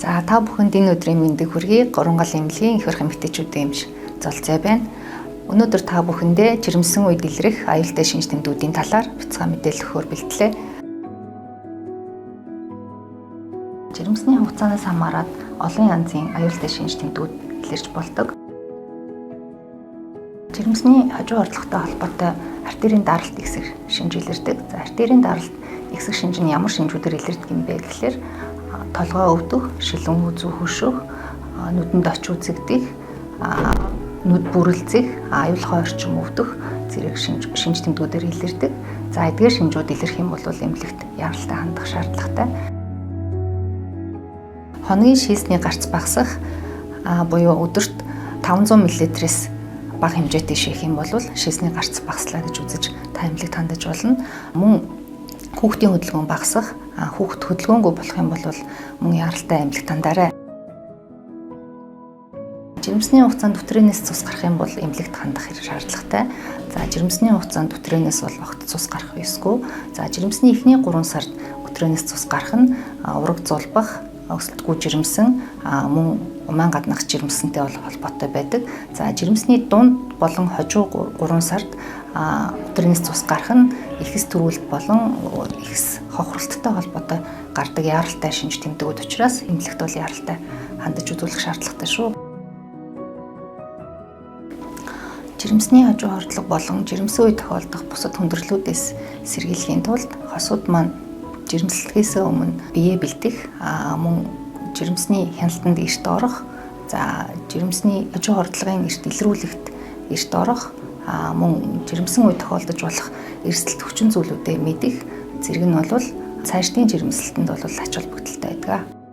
За та бүхэнд энэ өдрийн мэндийг хүргэе. Гурван гал эмнэлгийн их барих эмэгтэйчүүдийн эмч Золзай байна. Өнөөдөр та бүхэндээ жирэмсэн үед илрэх аюултай шинж тэмдгүүдийн талаар бяцхан мэдээлэл өгөхөөр бэлтлээ. Жирэмсний хугацаанаас хамаарат олон янзын аюултай шинж тэмдгүүд илэрч болдог. Жирэмсний хожуу хордлоготой холбоотой артерийн даралт ихсэх шинж илэрдэг. За артерийн даралт ихсэх шинж нь ямар шинжүүдээр илэрдэг юм бэ гэхлээр толгой өвдөх, шилэн үзүү хөшөх, нүдэнд оч үзэгдэх, нүд бүрэлзэх, аюулхан орчим өвдөх зэрэг шинж тэмдгүүдээр илэрдэг. За эдгээр шинжүүд илэрх юм бол эмнэлэгт яаралтай хандах шаардлагатай. Хоногийн шийсний гарц багасах буюу өдөрт 500 мл-ээс бага хэмжээтэй шийх юм бол шийсний гарц багаслаа гэж үзэж та эмнэлэгт хандаж болно. Мөн хүүхдийн хөдөлгөөн багасах, хүүхд хөдөлгөөнгүй болох юм бол мөн яаралтай эмнэлэгт хандаарай. Жирэмсний хугацаанд үтрэнээс цус гарах юм бол эмнэлэгт хандах шаардлагатай. За жирэмсний хугацаанд үтрэнээс бол огт цус гарах ёсгүй. За жирэмсний эхний 3 сард үтрэнээс цус гарах нь ураг зулбах, өсөлтгүй жирэмсэн, мөн умаан гаднах жирэмсэнтэй бол холбоотой байдаг. За жирэмсний дунд болон хожуу 3 сард үтрэнээс цус гарах нь ихэс төрүүлэлт болон ихэс хохиролттой холбоотой гардаг яаралтай шинж тэмдгүүд учраас эмнэлэгт бол яаралтай хандаж үзүүлэх шаардлагатай шүү. Жирэмсний хожуу хордлого болон жирэмсэн үе тохиолдох бусад хүндрэлүүдээс сэргийлэхийн тулд хосууд маань жирэмслэхээс өмнө биеэ бэлдэх, мөн жирэмсний хяналтанд эрт орох, за жирэмсний хожуу хордлогын эрт илрүүлэхт эрт орох, мөн жирэмсэн үе тохиолдож болох эрсдэлт хүчин зүйлүүдээ мэдэх зэрэг нь бол цаашдын жирэмслэлтэнд бол ач холбогдолтой байдаг.